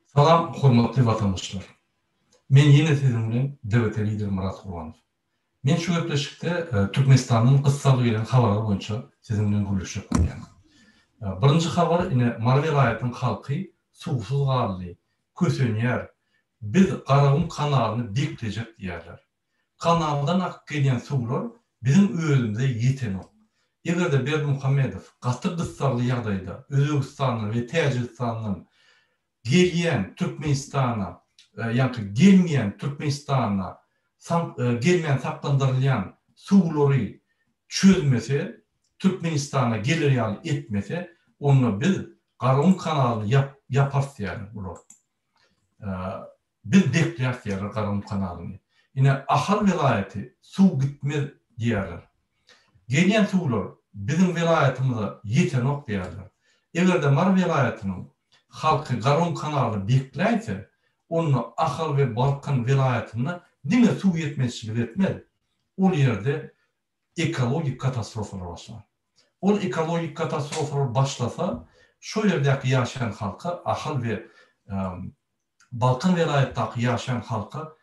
Salam hormatly watandaşlar. Men ýene siziň bilen DWT lideri Myrat Gurbanow. Men şu gepleşikde Türkmenistandan gyssagly gelen habarlar boýunça siziň bilen gürleşjek bolýan. Birinji habar ine Mary welaýatynyň halky suwsuz galdy, kösenýär. Biz Garagum kanalyny beklejek diýýärler. Kanaldan akyp gelýän suwlar biziň özümize ýetenok. Eger-de Berdimuhamedow gaty gyssagly ýagdaýda Özbegistandan we Täjigistandan gelýän Türkmenistana, ýaňky gelmeýän Türkmenistana gelmän saklandyrylýan suwlary çözmese, Türkmenistana geler ýaly etmese, onda biz Garagum kanalyny ýaparys diýýärler bular. Biz bekläris diýýärler Garagum kanalyny. Ine, Ahal welaýaty suw gitmez diýýärler. Gelýän suwlar biziň welaýatymyza ýetenok diýýärler. Eger-de Mary welaýatynyň halky Garagum kanalyny bekläýse, onda Ahal we Balkan welaýatynda diňe suw ýetmezçilik etmez, ol ýerde ekologik katastrofalar başlar. Ol ekologik katastrofalar başlasa, şo ýerdäki ýaşaýan halka, Ahal we Balkan welaýatdaky ýaşaýan halka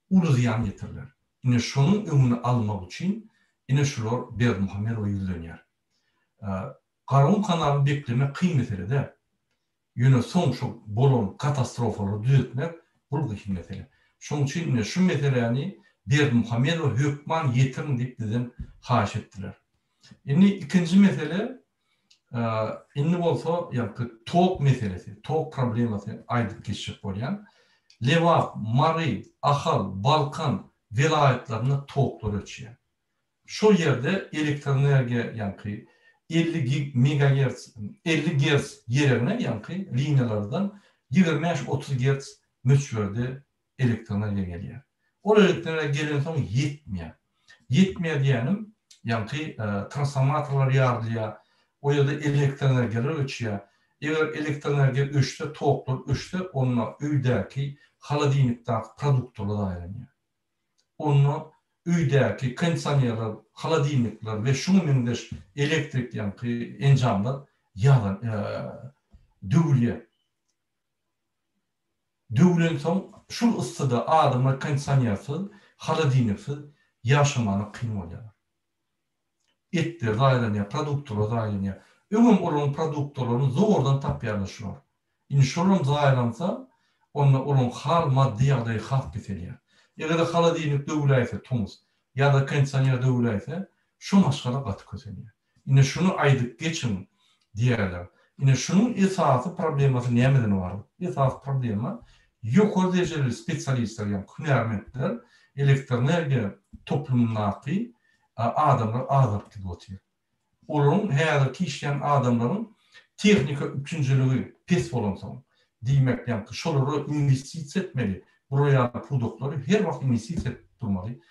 uly zyýan ýetiriler. Ine şonuň öňüni almak üçin ine şular Berdimuhamedowa ýüzlenýär. Garagum kanalyny beklemek kyn mesele däl. Ýöne soň şo bolan katastrofalary düzetmek bul kyn mesele. Şoň üçin ine şu meseläni Berdimuhamedowa hökman ýetiriň diýip bizden haýyş etdiler. Indi ikinji mesele Indi bolsa ýaňky tok meselesi, tok problemasy aýdyp geçjek bolýan. Lebap, Mary, Ahal, Balkan welaýatlarynda toklar öçýär. Şol ýerde elektroenergiýa ýaňky 50 gig megagerts, 50 gerts ýerine ýaňky liniýalardan 25-30 gerts möçberde elektroenergiýa gelýär. Ol elektroenergiýa gelensoň ýetmeýär. Ýetmeýär diýýänim, ýaňky transformatorlar ýarylýar, o ýerde elektroenergiýalar öçýär. Eger elektroenergiýa öçse, toklar öçse, onda öýdäki holodilnikdäki produktalar zaýalanýar. Onda öýdäki kondisionerler, holodilnikler we şuňa meňzeş elektrik ýaňky enjamlar ýalan döwülýär. Döwlensoň şul yssyda adamlar kondisionersiz, holodilniksiz ýaşamana kyn bolýar. Etler zaýalanýar, produktalar zaýalanýar. Öňem olaryň produktalaryny zordan tapýarlar şular. Indi şolam zaýalansa, onda olaryň hal maddy ýagdaýy has peselýär. Eger-de holodilnik döwüläýse tomus ýa-da kondisioner döwüläýse, şo maşgala gaty kösenýär. Ine şuny aýdyp geçiň diýýärler. Ine şunuň esasy problemasy nämeden ybarat? Esasy problema ýokary derejeli spesialistler, ýagny hünärmentler elektroenergiýa toplumyndaky adamlar azalyp gidip otyr. Olaryň häzirki işleýän adamlaryň tehnika üpjünçiligi pes bolansoň, diýmek ýaňky şolara inwestisiýa etmeli, bular ýaly pudaklary her wagt inwestisiýa edip durmaly.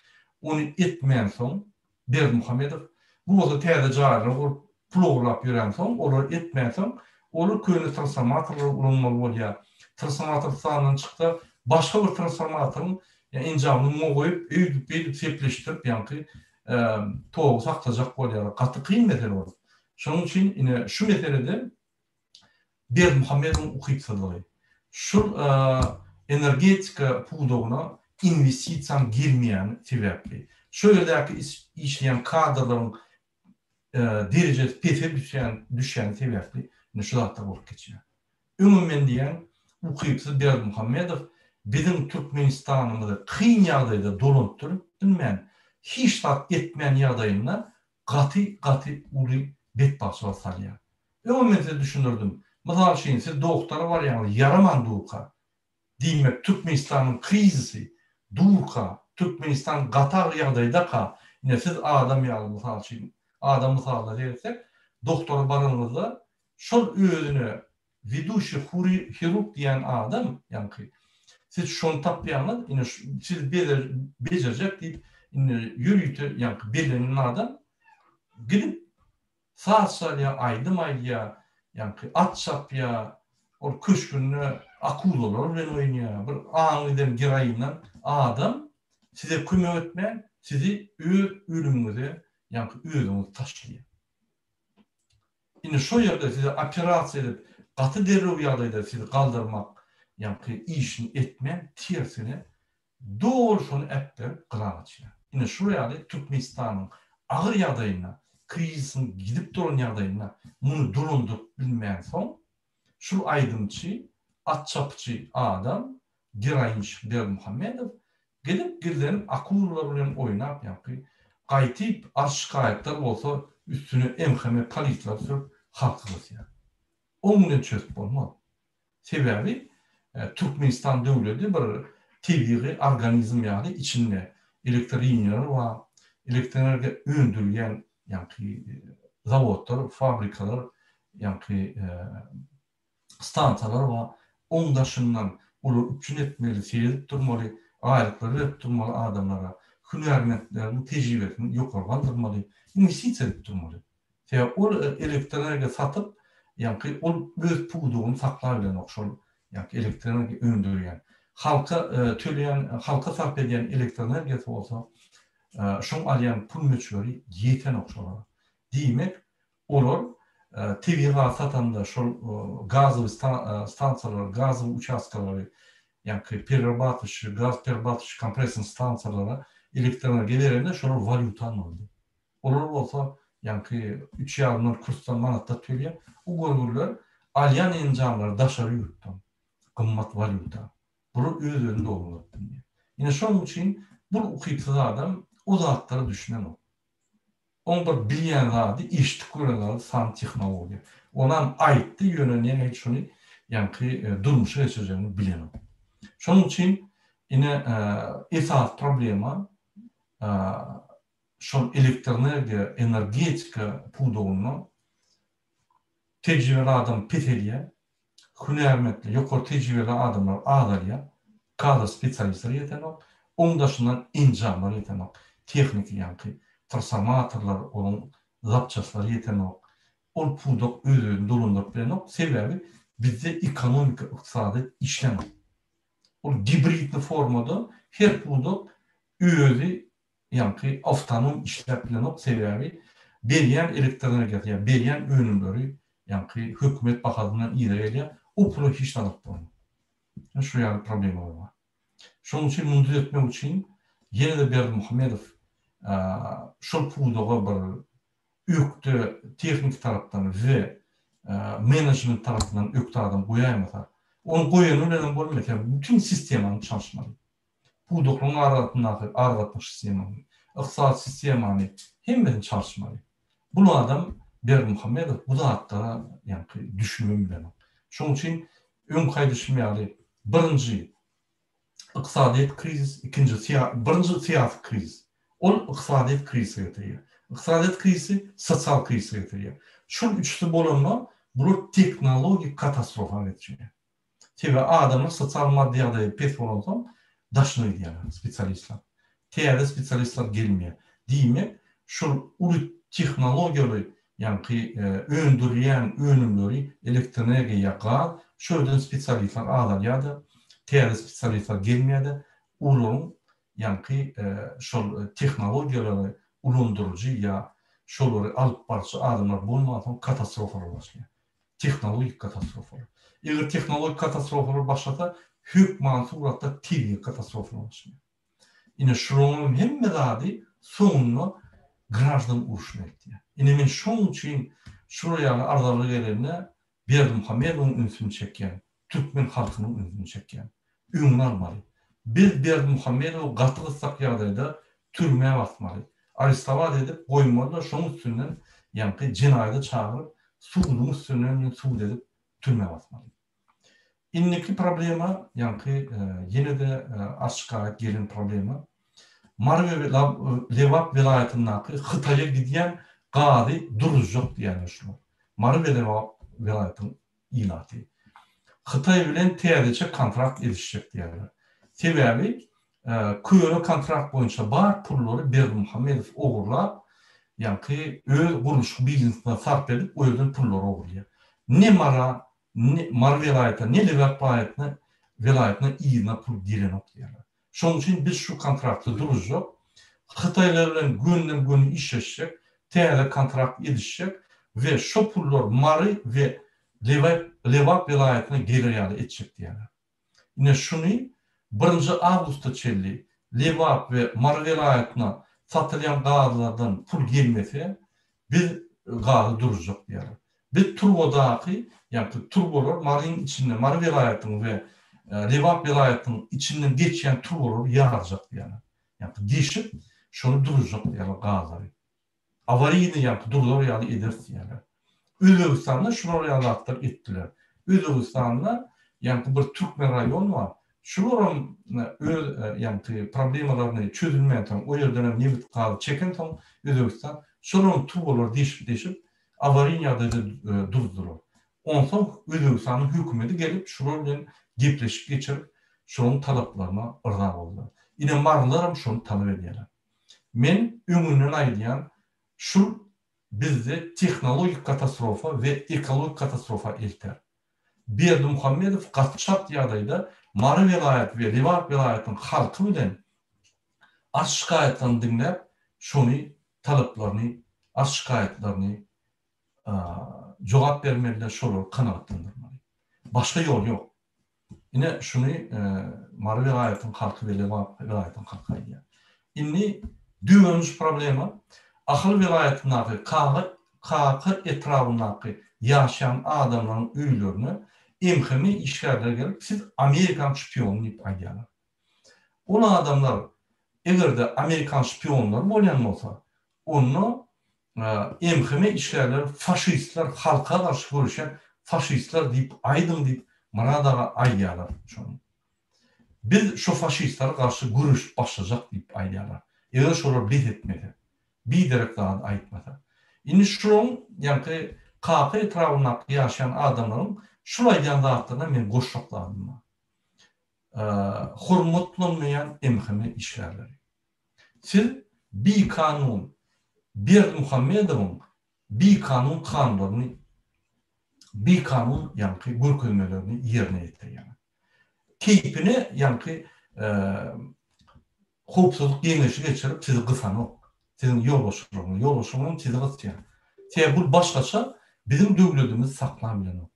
Ony etmänsoň, Berdimuhamedow bu bolsa täze jaýlary gurup, pul ogurlap ýörensoň, olary etmänsoň, olar köne transformatorlary ulanmaly bolýar. Transformator sandan çyksa, başga bir transformatoryň enjamyny muňa goýup, öýdüp-beýdip sepleşdirip, ýaňky togy saklajak bolýarlar. Gaty kyn mesele ol. Şonuň üçin ine şu meselede Berdimuhamedowyň ukypsyzlygy, şul energetika pudagyna inwestisiýanyň gelmeýäni sebäpli, şo ýerdäki işleýän kadrlaryň derejesi pese düşýän düşýäni sebäpli ine şu zatlar bolup geçýär. Öňem men diýýän, ukypsyz Berdimuhamedow biziň Türkmenistanymyzy kyn ýagdaýda dolandyryp bilmän, hiç zat etmän ýagdaýynda gaty gaty uly betbagtçylyga salýar. Öňem men size düşündirdim. Mysal üçin siz dogtara barýaňyz ýaraman durka, diýmek Türkmenistanyň krizisi durka, Türkmenistan gaty agyr ýagdaýdaka, ine siz adam ýaly mysal üçin adam mysalynda seretsek, dogtora baranyňyzda şol özüne Weduşiý hirurg diýen adam, ýaňky, siz şony tapýaňyz, ine sizi bejerjek diýip, indi ýörite ýaňky bellenen adam gidip saz çalýar, aýdym aýdýar, ýaňky at çapýar, ol köşgünde akulalar bilen oýnaýar, bir aňy giden geroindan adam size kömek etmän, sizi öz ölümiňize ýaňky özüňiz taşlaýar. Indi şo ýerde size operasiýa edip, gaty derrew ýagdaýda sizi galdyrmak. ýaňky işini etmän tersine doly şony äpberip gylan açýar. Ine şular ýaly Türkmenistanyň agyr ýagdaýynda, krizisiň gidip duran ýagdaýynda muny dolandyryp bilmänsoň şul aýdymçy, at çapyjy adam geroinçik Berdimuhamedow gidip gizlenip akulalar bilen oýnap ýaňky gaýtyp arz-şikaýatlar bolsa üstüne MHM polisleri sürüp halky gysýar. Oň bilen çözüp bolmaz. Sebäbi Türkmenistan döwledi bir tebigy organizm ýaly içinde elektroliniýalar bar, elektroenergiýa öndürilýän ýaňky zawodlar, fabrikalar, ýaňky stansiýalar bar. Oň daşyndan olary üpjün etmeli, seredip durmaly, aýlyklar berip durmaly adamlara, hünärmentleriň tejribesini ýokary galdyrmaly, inwestisiýa edip durmaly. Sebäbi ol elektroenergiýa satyp, ýaňky ol öz pudagyny saklap bilenok şol ýaňky elektroenergiýa öndürýän. Halka töleýän, halka sarp edýän elektroenergiýasy bolsa, şoň alýan pul möçberi ýetenok şolara. Diýmek, olar tebigy gaz satanda şol gazowy stansiýalary, gazowy uçastkalary, ýaňky pererabatwşi, gaz pererabatwşi kompressor stansiýalara elektroenergiýa berende şolar walýuta almalydy. Olar bolsa ýaňky üç ýarymdan kursdan manatda töleýär. O görgüliler alýan enjamlary daşary ýurtdan, gymmat walýuta. Bular öz-özüni dolandyryp bilmeýär. Ine şonuň üçin bul ukypsyz adam o zatlara düşünenok. Oň bir bilýän zady, eşidip gören zady san tehnologiýa. Onam aýtdy, ýöne nähili şuny ýaňky durmuşa geçirjegini bilenok. Şonuň üçin ine esasy problema şol elektroenergiýa, energetika pudagynda tejribeli adam peselýär, hünärmentli, ýokary tejribeli adamlar azalýar, kadr spesialistler ýetenok, oň daşyndan enjamlar ýetenok, tehniki ýaňky transformatorlar, onuň zapçaslary ýetenok, ol pudak öz-özüni dolandyryp bilenok, sebäbi bizde ekonomika, ykdysadyýet işlänok. Ol gibridni formada her pudak özi ýaňky awtonom işläp bilenok, sebäbi berýän elektroenergiýasy ýa berýän önümleri ýaňky hökümet bahasyndan yza gelýär, o pula hiç zat alyp bolanok. Ine şu ýaly problemalar bar. Şonuň üçin muny düzetmek üçin ýene-de Berdimuhamedow şol pudaga bir ökde tehniki tarapdan we menejment tarapyndan ökde adam goýaýmasa, ony goýany bilenem bolmaýar, sebäbi bütin sistemany çalyşmaly. Pudaklaryň arasyndaky aragatnaşyk sistemany, ykdysady sistemany hemmesini çalyşmaly. Bul adam Berdimuhamedow bu zatlara ýaňky düşünibem bilenok. Şonuň üçin öňki aýdyşym ýaly birinji ykdysadyýet krizis, ikinji birinji syýasy krizis. Ol ykdysadyýet krizise getirýär. Ykdysadyýet krizisi sosial krizise getirýär. Şul üçüsi bolanda bular tehnologik katastrofa getirýär. Sebäbi adamlar sosial maddy ýagdaýy pes bolansoň daşyna gidýärler spesialistler. Täze spesialistler gelmeýär. Diýmek, şol uly tehnologiýaly ýaňky öndürilýän önümleri elektroenergiýa ýa gaz şo ýerden spesialistler azalýar-da, täze spesialistler gelmeýär-de, olaryň ýaňky şol tehnologiýalary ulandyryjy ýa şolary alyp baryjy adamlar bolmansoň katastrofalar başlaýar. Tehnologik katastrofalar. Eger tehnologik katastrofalar başlasa, hökmany suratda tebigy katastrofalar başlaýar. Ine şularyň hemme zady soňunda graždan urşuna eltýär. Ine men şonuň üçin şular ýaly arzalar gelende Berdimuhamedowyň ünsüni çekýän, türkmen halkynyň ünsüni çekýän. Öňüni almaly. Biz Berdimuhamedowy gaty gyssak ýagdaýda türmä basmaly. Arestowat edip goýmaly-da şoň üstünden ýaňky jenaýada çagyryp suduň üstünden bilen sud edip türmä basmaly. Indiki problema ýaňky ýene-de arz-şikaýat gelen problema Mary we Lebap welaýatyndaky Hytaýa gidýän gazy duruzjak diýýärler şular. Mary we Lebap welaýatyň ilaty. Hytaý bilen täzeçe kontrakt edişjek diýýärler. Sebäbi köne kontrakt boýunça bar pullary Berdimuhamedow ogurlap, ýaňky öz gurluşyk biznesine sarp edip, o ýerden pullary ogurlaýar. Ne Mara, ne Mary welaýatyna, ne Lebap welaýatyna welaýatyna yzyna pul gelenok diýýärler. Şonuň üçin biz şu kontrakty duruzjak, hytaýlar bilen gönüden-göni işleşjek, täze kontrakt edişjek we şo pullar Mary we Lebap welaýatyna geler ýaly etjek diýýärler. Ine şuny birinji awgusta çenli Lebap we Mary welaýatyna satylýan gazlardan pul gelmese, biz gazy duruzjak diýýärler. Biz turbadaky, ýagny turbalar Maryň içinde, Mary welaýatynyň we Lebap welaýatynyň içinden geçýän turbalary ýarjak diýýärler. Ýagny deşip, şony duruzjak diýýärler gazlary. Awariýny ýaňky durzar ýaly ederis diýýärler. Özbegistanda şular ýaly zatlar etdiler. Özbegistanda ýaňky bir türkmen raýon bar. Şularam öz ýaňky problemalaryny çözülmänsoň, o ýerdenem nebit gazy çekensoň Özbegistan şolaryň turbalary deşip-deşip awariýny ýagdaýda durdular. Onsoň Özbegistanyň hökümeti gelip şular bilen gepleşik geçirip, şolaryň talaplaryna yrza boldular. Ine marylaram şony talap edýärler. Men öňünden aýdýan, şul bizde tehnologik katastrofa we ekologik katastrofa elter. Berdimuhamedow gaty çalt ýagdaýda Mary welaýaty we Lebap welaýatynyň halky bilen arz-şikaýatlaryny diňläp, şony talaplaryny, arz-şikaýatlaryny jogap bermeli, şolary kanagatlandyrmaly. Başga ýol ýok. Ine şuny Mary welaýatynyň halky we Lebap welaýatynyň halky aýdýar. Indi dördünji problema Ahal welaýatyndaky Kaka Kaka etrabyndaky ýaşaýan adamlaryň öýlerine MHM işgärleri gelip siz Amerikanyň şpiony diýip aýdýarlar. Ol adamlar eger-de amerikan şpionlary bolýan bolsa, onda MHM işgärleri faşistler, halka garşy göreşýän faşistler diýip aýdyň diýip Myrat aga aýdýarlar şony. Biz şo faşistlere garşy göreşip başlajak diýip aýdýarlar. Eger şolar bes etmese, biderek zady aýtmasa. Indi şularyň ýaňky Kaka etrabyndaky ýaşaýan adamlaryň şul aýdýan zatlaryna men goşjak zadym bar. Hormatlanmaýan MHM işgärleri. Siz bikanun Berdimuhamedowyň bikanun kanunlaryny bikanun ýaňky görkezmelerini ýerine ýetirýäňiz. Keýpine ýaňky howpsuzlyk geňeşi geçirip sizi gysanok. Siziň ýolbaşçylygyňyz, ýolbaşçylygyňyz sizi gysýar. Sebäbi bul başgaça biziň döwletimizi saklabilenok.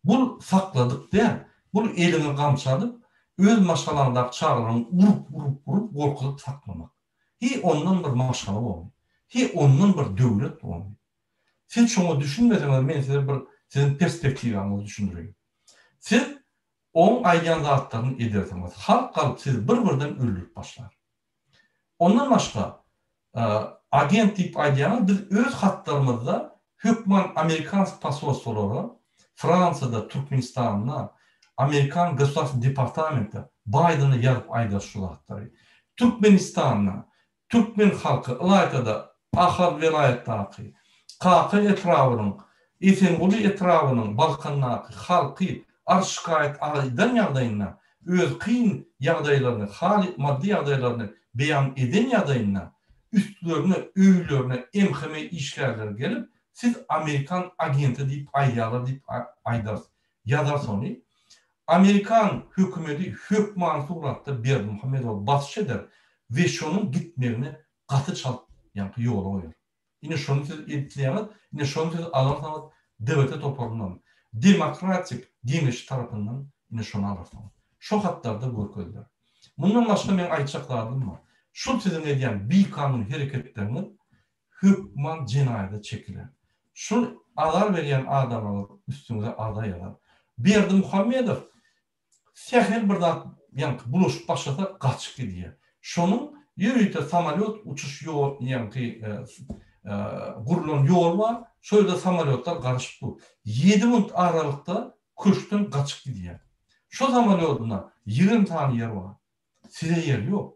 Bul sakladyk däl, bul eliňe gamçy alyp, öz maşgalaňdaky çagalaryňy urup, urup, urup gorkuzyp saklamak. Hi ondan bir maşgala boldy. Hi ondan bir döwlet boldy. Siz şoňa düşünmeseňiz men size bir siziň perspektiwaňyzy düşündireýin. Siz oň aýdýan zatlaryny edersiňiz. Halk galyp sizi bir birden öldürip başlar. Ondan başga, agent diýip aýdýaňyz, biz öz hatlarymyzda hökman amerikansk posolstwolara, Fransiýada, Türkmenistanda, amerikan Gosudarstwnyý departamentde, Baýdene ýazyp aýdarys şu zatlary. Türkmenistanda Türkmen halky, ylaýta-da Ahal welaýatdaky, Kaka etrabynyň, Esenguly etrabynyň Balkandaky halky arz-şikaýat aýdan ýagdaýynda, öz kyn ýagdaýlaryny, hal, maddy ýagdaýlaryny beýan eden ýagdaýynda, üstlerine, öýlerine MHM işgärleri gelip, siz amerikan agenti diýip aýdýarlar diýip aýdarys, ýazarys ony. Amerikan hökümeti hökmany suratda Berdimuhamedowa basyş eder we şonuň gitmegini gaty çalt ýaňky ýola goýar. Ine şony siz etleýäňiz, ine şony siz alarsyňyz DWT toparyndan, Demokratik Geňeşi tarapyndan ine şony alarsyňyz. Şo hatlarda görkeziler. Mundan başga meň aýtjak zadym bar. Şul siziň edýän bikanun hereketleriňiz hökman jenaýata çekiler. Şul azar berýän adamlaryňyz üstüňize arza ýazar. Berdimuhamedow sähel bir zat ýaňky bulaşyp başlasa gaçyp gidýär. Şonuň ýörite samolýot uçuş ýol ýaňky gurlan ýol bar, şo ýerde samolýotlar garaşyp dur. Ýedi munt aralykda köşkden gaçyp gidýär. Şo samolýodynda 20 sany ýer bar. Size ýer ýok.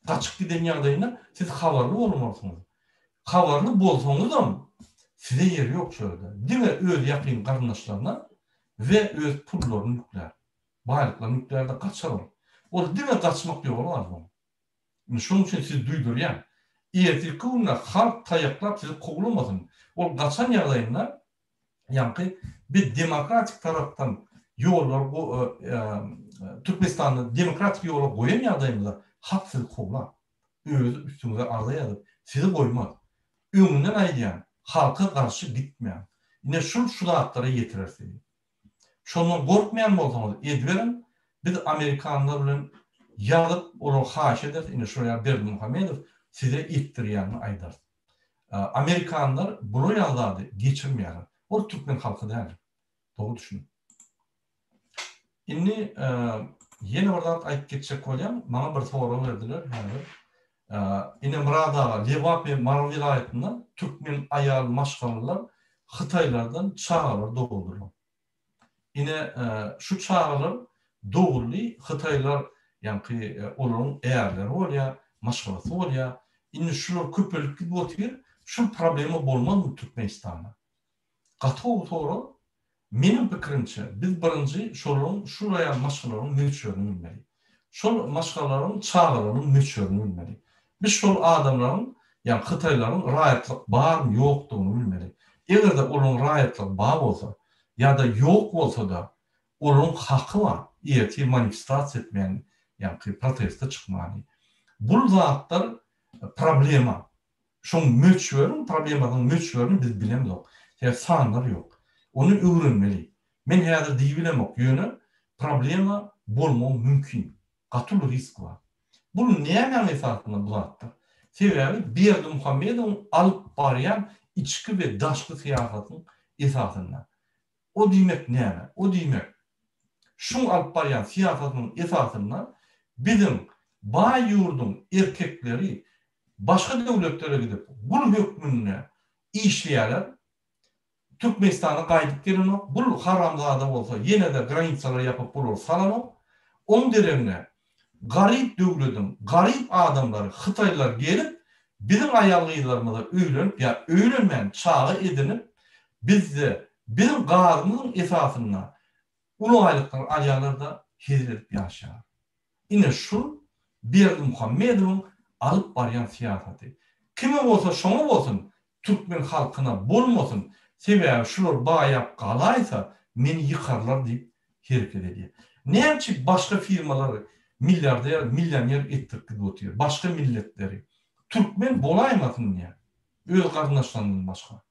Gaçyp giden ýagdaýynda siz habarly bolmarsyňyz. Habarly bolsaňyzam size ýer ýok şo ýerde. Diňe öz ýakyn garyndaşlaryna we öz pullaryny ýüklär. Baýlyklaryny ýüklär-de gaçar ol. Ol diňe gaçmak ýoly bar onuň. Indi şonuň üçin sizi duýdurýan. Ertirki günde halk taýaklap sizi kowlamasyn. Ol gaçan ýagdaýynda ýaňky biz demokratik tarapdan ýollar Türkmenistanda demokratik ýola goýan ýagdaýymyzda halk sizi kowlar. Özi üstüňize arza ýazyp, sizi goýmaz. Öňünden aýdýan, halka garşy gitmäň. Ine şul şu zatlara ýetirer sizi. Şondan gorkmaýan bolsaňyz ediberiň. Biz amerikanlar bilen ýazyp, olara haýyş ederis, ine şol ýaly Berdimuhamedow size etdirýänini aýdarys. Amerikanlar bular ýaly zady geçirmeýärler. Ol türkmen halky däldir. Dogry düşüniň. Indi ýene bir zat aýdyp geçjek bolýan. Maňa bir sorag berdiler häzir. Ine Myrat aga, Lebap we Mary welaýatynda türkmen aýal maşgalalar hytaýlardan çagalar dogurdylar. Ine şu çagalar doguldy, hytaýlar ýaňky olaryň ärleri bolýar, maşgalasy bolýar. Indi şular köpelip gidip otyr, şul problema bolmazmy Türkmenistanda? Gaty gowy sorag. Meniň pikirimçe, biz birinji şolaryň şu ýaly maşgalalaryň möçberini bilmeli. Şol maşgalalaryň çagalarynyň möçberini bilmeli. Biz şol adamlaryň, ýagny hytaýlaryň raýatlyk barmy ýokdugyny bilmeli. Eger-de olaryň raýatlygy bar bolsa, ýa-da ýok bolsa-da, olaryň haky bar ertir manifestasiýa etmäni, ýagny proteste çykmany. Bul zatlar problema. Şoň möçberin, problemasynyň möçberini biz bilemzok. Sebäbi sanlar ýok. Ony öwrenmeli. Men häzir diýibilemok, ýöne problema bolmagy mümkin. Gaty uly risk bar. Bul nämäň esasynda bu zatlar? Sebäbi Berdimuhamedowyň alyp barýan içki we daşky syýasatynyň esasynda. O diýmek näme? O diýmek, şuň alyp barýan syýasatynyň esasynda biziň baý ýurduň erkekleri başga döwletlere gidip gul hökmünde işleýärler, Türkmenistana gaýdyp gelenok, bul haramzada bolsa ýene-de granitsalary ýapyp bulary salanok. Oň deregine garyp döwlediň garyp adamlary hytaýlylar gelip biziň aýal-gyzlarymyza öýlenip ýa öýlenmän çaga edinip bizde biziň gazymyzyň esasynda uly aýlyklar alýarlar-da hezil edip ýaşaýarlar. Ine şul Berdimuhamedowyň alyp barýan syýasaty. Kime bolsa şoňa bolsun, türkmen halkyna bolmasyn, sebäbi şular baýap galaýsa meni ýykarlar diýip hereket edýär. Näme üçin başga firmalary milliarder, millioner etdirip gidip otyr, başga milletleri. Türkmen bolaýmasyn diýýär, öz garyndaşlaryndan başga.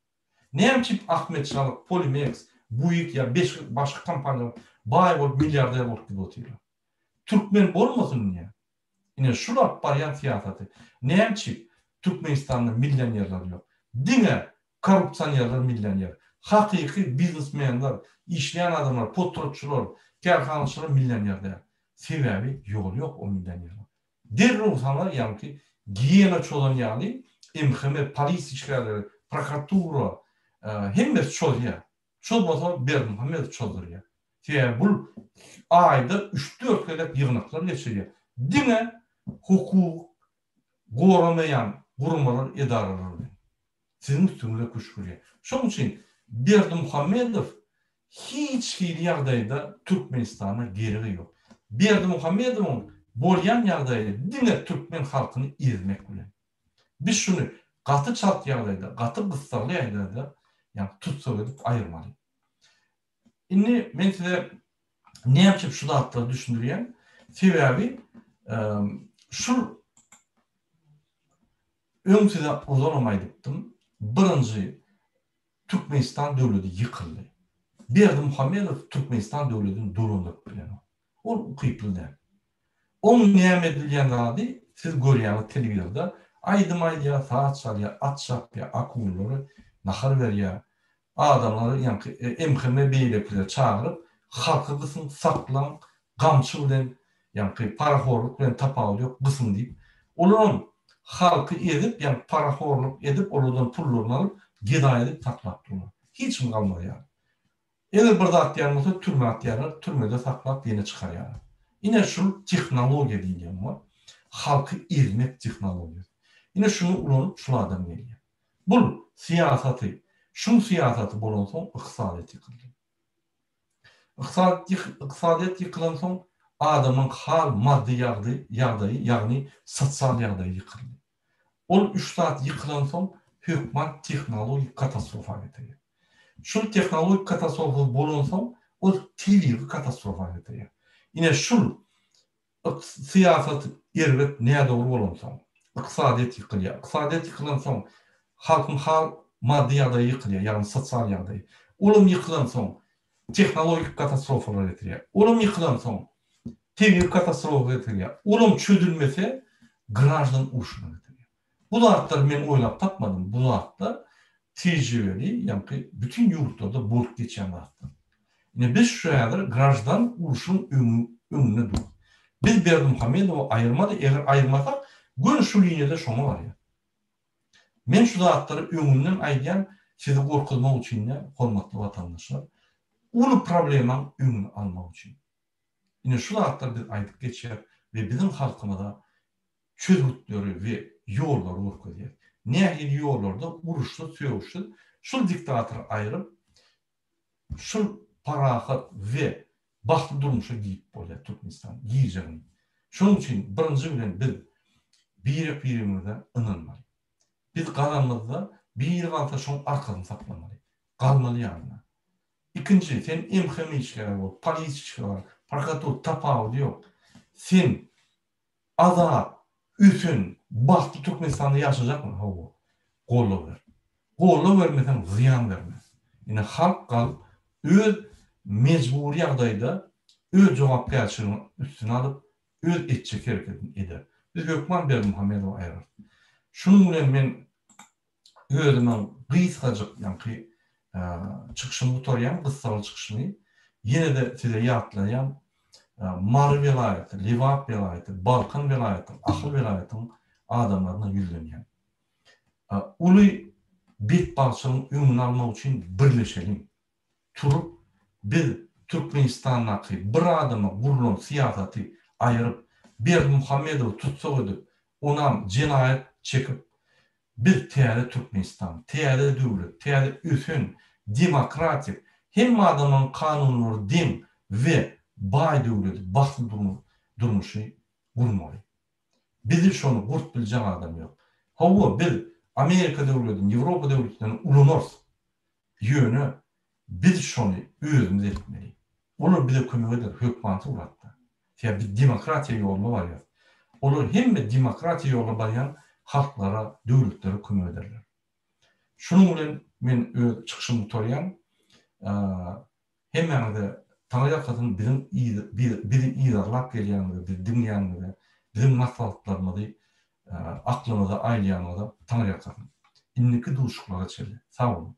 Näme üçin Ahmet Şalyk, Polimeks, Buig ýa başga kompaniýalar baý bolup milliarder bolup gidip otyrlar. Türkmen bolmasyn diýýär. Ine şul alyp barýan syýasaty. Näme üçin Türkmenistanda millionerler ýok? Diňe korrupsionerler millioner. Hakyky biznesmenler, işleýän adamlar, potratçylar, kärhanaçylar millioner däl. Sebäbi ýoly ýok o millionerleriň. Derrew saňa ýaňky giýena çozan ýaly MHM, polis işgärleri, prokuratura hemmesi çozýar. Çozmasa Berdimuhamedow çozdurýar. Sebäbi bul aýda üç-dört gezek ýygnaklar geçirýär. Diňe hukuk goramaýan guramalar, edaralar bilen. Siziň üstüňize küşgürýär. Şonuň üçin Berdimuhamedow hiç hili ýagdaýda Türkmenistana geregi ýok. Berdimuhamedowyň bolýan ýagdaýy diňe türkmen halkyny ezmek bilen. Biz şuny gaty çalt ýagdaýda, gaty gyssagly ýagdaýda ýagny tussag edip aýyrmaly. Indi men size näme üçin şu zatlary düşündirýän? Sebäbi şul öň size ozalam aýdypdym. Birinji Türkmenistan döwleti ýykyldy. Berdimuhamedow Türkmenistan döwletini dolandyryp bilenok. Ol ukyply däl. Oň näme edilýän zady siz görýäňiz telewizorda aýdym aýdýar, saz çalýar, at çapýar, akullary nahar berýär. Adamlary ýaňky MHM beýlekileri çagyryp halky gysyň, saklaň, gamçy bilen ýaňky parahorluk bilen tapawudy ýok gysyň diýip. Olaram halky ezip ýaňky parahorluk edip olardan pullaryny alyp gedaý edip saklap durlar. Hiç kim galmaz ýaly. Eger bir zat diýen bolsa türmä atýarlar, türmede saklap ýene çykarýarlar. Ine şul tehnologiýa diýilýär muňa. Halky ezmek tehnologiýasy. Ine şuny ulanyp şul adam gelýär. Bul syýasaty, şuň syýasaty bolansoň ykdysadyýet ýykyldy. Ykdysadyýet ýykylansoň adamyň hal maddy ýagdaýy ýagny sosial ýagdaýy ýykyldy. Ol üç zat ýykylansoň hökman tehnologik katastrofa getirýär. Şul tehnologik katastrofa bolansoň ol tebigy katastrofa getirýär. Ine şul syýasat erbet nädogry bolansoň ykdysadyýet ýykylýar. Ykdysadyýet ýykylansoň halkyň hal maddy ýagdaýy ýykylýar, ýagny sosial ýagdaýy. Olam ýykylansoň tehnologik katastrofalara getirýär. Olam ýykylansoň. Tebigy katastrofa getirýär. Olam çözülmese graždan urşuna getirýär. Bu zatlary men oýlap tapmadym. Bu zatlar tejribeli, ýaňky bütin ýurtlarda bolup geçýän zatlar. Ine biz şu häzir graždan urşuň öňünde durus. Biz Berdimuhamedowy aýyrmaly, eger aýyrmasak, göni şu liniýada şoňa barýar. Men şu zatlary öňünden aýdýan, sizi gorkuzmak üçin däl, hormatly watandaşlar, uly problemaň öňüni almak üçin. Ine şu zatlary biz aýdyp geçýäris we biziň halkymyza çözgütleri we ýollary görkezýäris. Nähili ýollarda uruşsyz, sögüşsiz şul diktatory aýryp, şul parahat we bagtly durmuşa girip bolýar Türkmenistan girjegini. Şonuň üçin birinji bilen biz birek-birimize ynanmaly. Biz galanymyzda biri galsa şoň arkasyny saklamaly. Galmaly ýanynda. Ikinji, sen MHM işgäri bol, polisiýa işgäri, prokuratura tapawudy ýok. Sen azat, ösen, bagtly Türkmenistanda ýaşajakmy? Hawa. Goldaw ber. Goldaw bermeseň zyýan berme. Ine halk galyp öz mejbury ýagdaýda öz jogapkärçiligini üstüne alyp öz etjek hereketini eder. Biz hökman Berdimuhamedowy aýyrarys. Şunuň bilen men özümiň gysgajyk ýaňky çykyşymy gutarýan, gyssagly çykyşymy. Ýene-de size ýatlaýan, Mary welaýaty, Lebap welaýaty, Balkan welaýatyň, Ahal welaýatyň adamlaryna ýüzlenýän. Uly betbagtçylygyň öňüni almak üçin birleşeliň. Turup, biz Türkmenistandaky bir adama gurlan syýasaty aýyryp, Berdimuhamedowy tussag edip, onam jenaýat çekip, biz täze Türkmenistan, täze döwlet, täze ösen, demokratik, hemme adamlaryň kanunlary deň we baý döwleti, bagtly durmuşy gurmaly. Bizi şony gurup biljek adam ýok. Hawa, biz Amerika döwletini, Ýewropa döwletlerini ulanarys. Ýöne biz şony özümiz etmeli. Olar bize kömek eder hökman suratda. Sebäbi biz demokratiýa ýoluna barýarys. Olar hemme demokratiýa ýoluna barýan halklara, döwletlere kömek ederler. Şunuň bilen men öz çykyşymy gutarýan. Hemmäňize Taňryýalkasyn biziň bizi yzarlap gelýäniňize, bizi diňleýäniňize, biziň maslahatlarymyzy aklyňyza aýlaýanyňyza Taňryýalkasyn. Indiki duşuşyklara çenli sag boluň.